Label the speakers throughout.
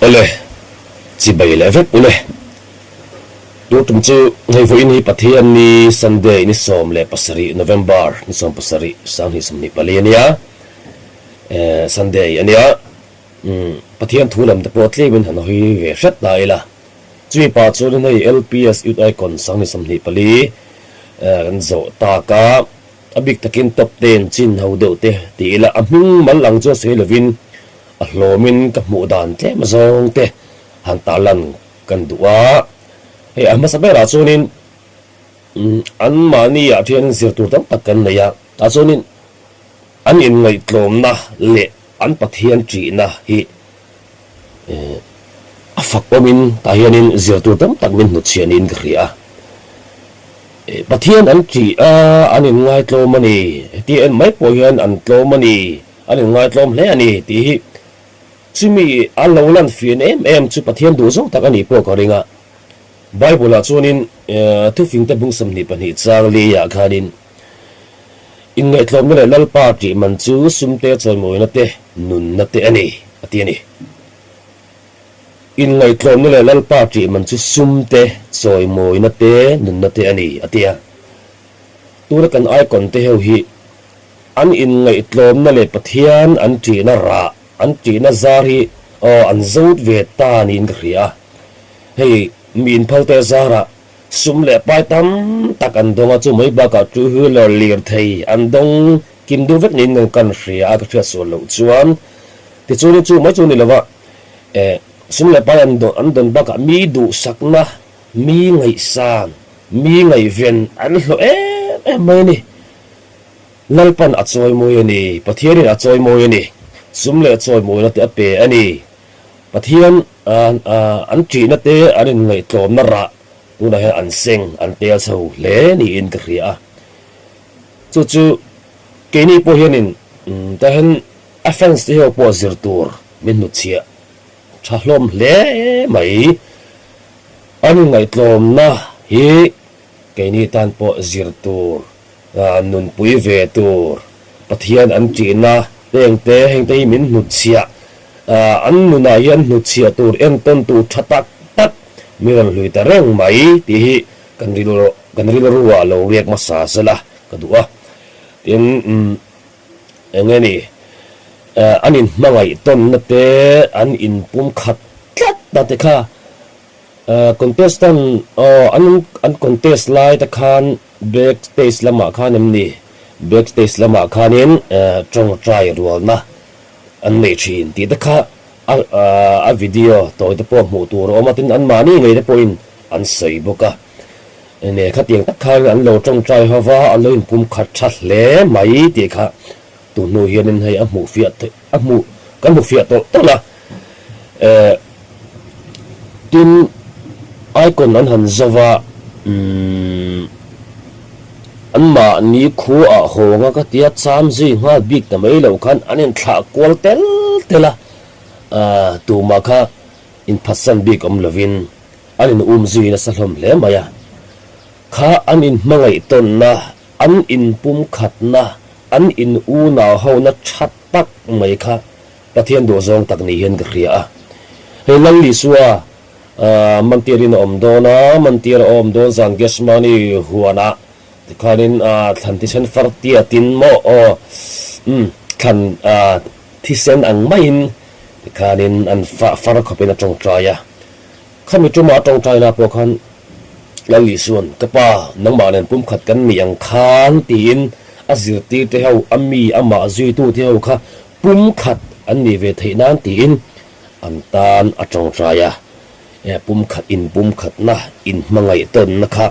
Speaker 1: Awle, chibai leh vek ule. Tun tum chu hei vawiin hi Pathian ni Sunday ni 17 November ni 17 2024 a nia, Sunday a nia. Pathian thu lam te pawh tlemin han hawi ve hret ta ila. Chumi pah chuanin hei LPS Youth Icon 2024 kan zawh tak a. A bik takin top ten chin ho deuh te ti ila a hming mal ang chuan sawi lovin a hlawmin ka hmuh dan tlem azawng te han tarlan kan duh a. Hei a hmasa berah chuanin anmahni ah thian zir tur tam tak kan nei a, tah chuanin an inngaihtlawmna leh an Pathian ṭihna hi A fak awmin tah hianin zir tur tam tak min hnutchhiah niin ka hria a. Pathian an ṭih a, an inngaitlawm a ni. Heti en mai pawh hian an tlawm a ni, an inngaitlawm hle a ni tih hi chumi a lo lan fian em em chu Pathian duh zawk tak a nih pawh ka ring a. Bible-ah chuanin thufingte bung 22 chang liah khanin Inngaihtlawmna leh Lalpa tih man chu sumte chawimawina te, nunna te a ni, a ti a ni. Inngaihtlawmna leh Lalpa tih man chu sumte chawimawina te, nunna te a ni, a ti a. Tuna kan icon te ho hi an inngaihtlawmna leh Pathian an tihna rah, an tihna zar hi aw an zot ve ta niin ka hria a. Hei mi inphalte zarah Sum leh pai tam tak an dawng a, chu mai bakah two wheeler lirthei an dawng kim duh vek niin kan hria a, ka hriat sual loh chuan. Tichuanin chu mai chu ni lova, eh, sum leh pai an an dawn bakah mi duhsakna, mi ngaihsan, mi ngaihven an hlawh em em mai a ni. Lalpan a chawimawi a ni, Pathianin a chawimawi a ni, sum leh chawimawina te a pe a ni. Pathian an ṭihna te an inngaihtlawmna rah tunah hian an seng an tel chho hle niin ka hria a. Chu chu keini pawh hianin tah hian a fans te ho pawh zir tur min hnutchhiah tha hlawm hle mai. An inngaihtlawmna hi keini tan pawh zir tur Nunpui ve tur Pathian an ṭihna hengte hengte hi min hnutchhiah an nunah hian hnutchhiah tur entawn tur ṭha tak tak mi rawn hlui ta reng mai tih hi kan rilru kan rilruah lo riak hmasa sela ka duh a. Tin, eng nge ni an inhmangaih tawnna te an inpumkhat tlatna te kha Contestant aw an an contest lai te khan back stage lamah khan em ni? Back stage lamah khanin tawngtai rualna an nei thin tih te kha a a video tawi te pawh hmuh tur a awm a, tin anmahni ngei te pawhin an sawi bawk a. Enge khatiang tak khan an lo tawngtai ho va, an lo inpum khat tha hle mai tih kha tun hnu hianin hei a hmuh fiah theih a hmuh kan hmu fiah tawlh tawlh a. Eh tin icon an han zo va umm an mahni khu ah hawng a ka tia cham zui nghal bik ta mai lo khan an inthlah kual tel tel a ah tumah kha inphatsan bik awm lovin an in um zui nasa hlawm hle mai a kha an inhmangaih tawnna an inpumkhatna an in unau hona tha tak mai kha Pathian duh zawng tak ni hian ka hria a. Hei Lal Isua mantirin a awm dawn a, mantir a awm dawn zan Gethsemane huanah tikhanin thlan thisen far tiatin maw aw umm thlan thisen ang maiin tikhanin an far khawpin a tawngtai a. Khami tuma a tawngtaina pawh khan Lal Isua'n, Ka Pa, nangmah nen pumkhat kan nih ang khan tiin a zirtirte ho, a mi amah zuitute ho kha pumkhat an nih ve theih nan tiin an tan a tawngtai a. Pumkhat inpumkhatna, inhmangaih tawnna kha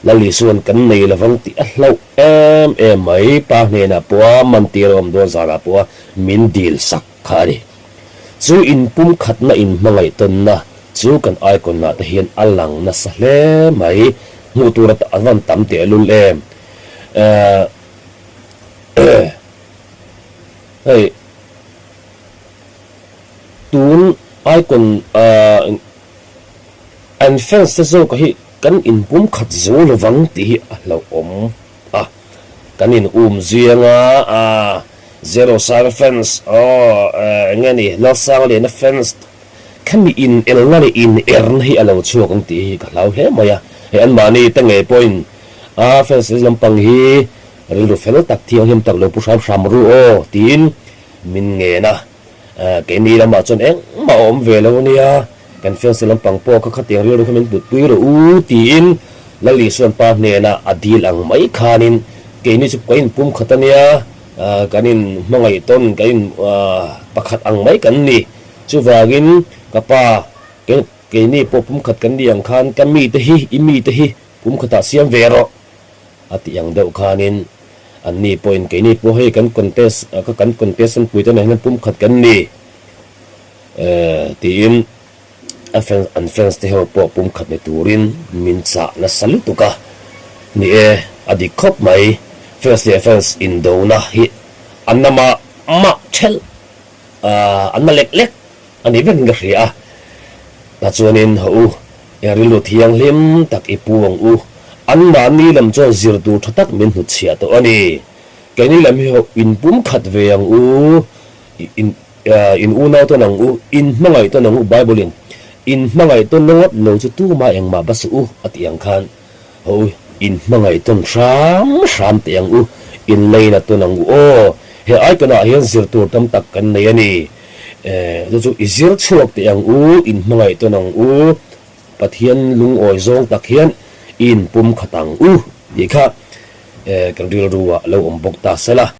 Speaker 1: Lal Isua'n kan nei lovang tih a hlauh em em mai. Pa hnenah pawh a mantir a awm dawn zanah pawh a min dil sak kha a ni. Chu inpumkhatna inhmangaih tawnna chu kan icon-ah te hian a lang nasa hle mai. Hmuh tur a van tam tehlul em. Hei tun icon an fans te zawk hi kan inpumkhat zo lovang tih hi a hlauhawm a. Kan in um zui anga Zero Sang fans aw eng nge ni Lalsangliana fans Khami in elna leh in erna hi a lo chhuak ang tih hi ka hlau hle mai a. Hei anmahni te ngei pawhin a fans lampang hi rilru fel tak thianghlim tak lo pu hram hram ru aw tiin min ngen a. Keini lamah chuan engmah a awm ve lo ania, kan fans lampang pawh kha khatiang rilru kha min putpui rawh u tiin Lal Isuan pa hnenah a dil ang mai khanin keini chu ka inpum khat ania, kan in hmangaih tawn kan in pakhat ang mai kan ni. Chuvangin ka pa, keini pawh pumkhat kan ni ang khan ka mite hi, i mite hi pumkhatah siam ve rawh a tih ang deuh khanin anni pawhin keini pawh hei kan contest, ka kan contestant pui te nen hian pumkhat kan ni tiin a fans, an fans te ho pawh pumkhat ni turin min chah nasa lutuk a. Ni e, a dik khawp mai, fans leh fans indona hi an namah mah ṭhelh. An na lek lek a ni vekin ka hria a, tachuanin haw u, i rilru thianghlim tak i pu ang u, anmahni lam chuan zir tur tha tak min hnutchhiah tawh a ni. Keini lam hi haw inpum khat ve ang u, in unau tawn ang u, in hmangaih tawn ang u, Bible-in in hmangaih tawn na ngawt lo chu tumah engmah ba suh u a tih ang khan. Ho in hmangaih tawn hram hram teh ang u, in leina tawn ang u aw. He icon ah hian zir tur tam tak kan nei a ni. Chu chu i zir chhuak teh ang u, in hmangaih tawn ang u, Pathian lungawi zawng tak hian i inpum khat ang u tih kha kan rilru ah lo awm bawk ta sela.